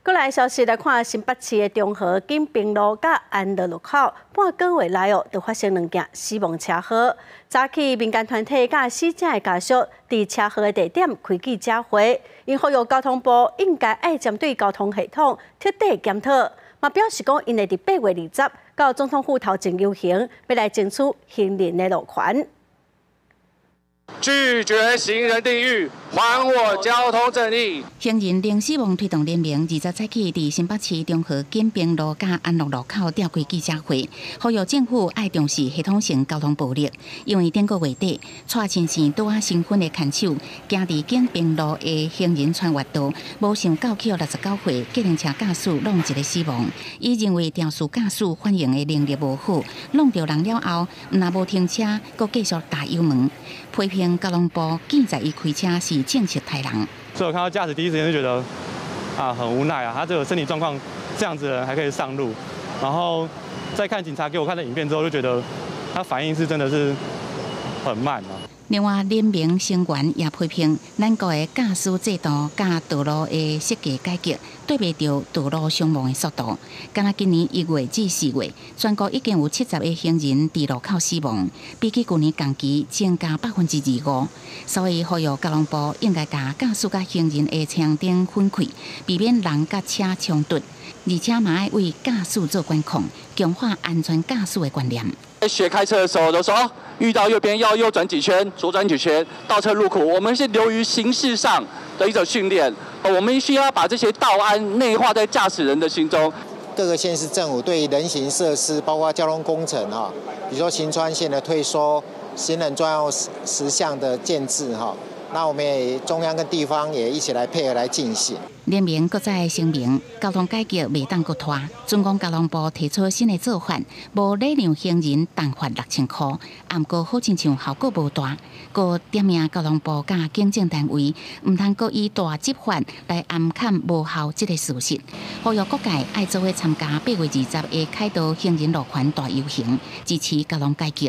閣來消息來看，新北市的中和錦屏路佮安樂路口，半個月內哦，就發生兩件死亡車禍。早起民間團體佮死者的家屬佇車禍的地點開記者會，𪜶呼籲交通部應該愛針對交通系統徹底檢討，嘛表示講𪜶會佇8月20到總統府頭前遊行，欲來爭取行人的路權。拒絕行人地獄，還我交通正義。行人零死亡推動聯盟20早起佇新北市中和錦屏路佮安樂路口召開記者會，呼籲政府愛重視系統性交通暴力。因為頂個月底，蔡親生拄仔新婚的牽手，行佇錦屏路的行人穿越道，無想到予69歲計程車駕駛挵一个死亡。伊認為肇事駕駛反應的能力無好，挵著人了後，毋但無停車，閣繼續踏油門，批評交通部記載伊開車是政策刣人。所以我看到駕駛第一時間就覺得啊，很無奈啊，他這個身體狀況這樣子的人還可以上路，然後再看警察給我看的影片之後，就覺得他反應是真的是很慢啊。另外，聯盟成員也批評咱國的駕駛制度佮道路的設計改革，對袂著道路傷亡的速度。敢若今年1月至4月，全國已經有70個行人佇路口死亡，比起舊年同期增加25%。所以呼籲交通部應該共駕駛佮行人的車燈分開，避免人佮車衝突，而且嘛愛為駕駛做管控，強化安全駕駛的觀念。在學開車的時候都說，遇到右邊要右轉幾圈，左轉幾圈，倒車入庫。我們是流於形式上的一種訓練，我們需要把這些道安內化在駕駛人的心中。各個縣市政府對人行設施，包括交通工程哈，比如說行穿線的退縮、行人專用時向的建置哈，那我們也中央跟地方也一起來配合來進行。聯盟閣再聲明，交通改革袂當閣拖。準講交通部提出新的做法，無禮讓行人重罰6000箍，毋過好親像效果無大。閣點名交通部佮警政單位，毋通閣以大執法來掩蓋無效這个事實。呼籲各界愛做伙參加8月20的凱道行人路權大遊行，支持交通改革。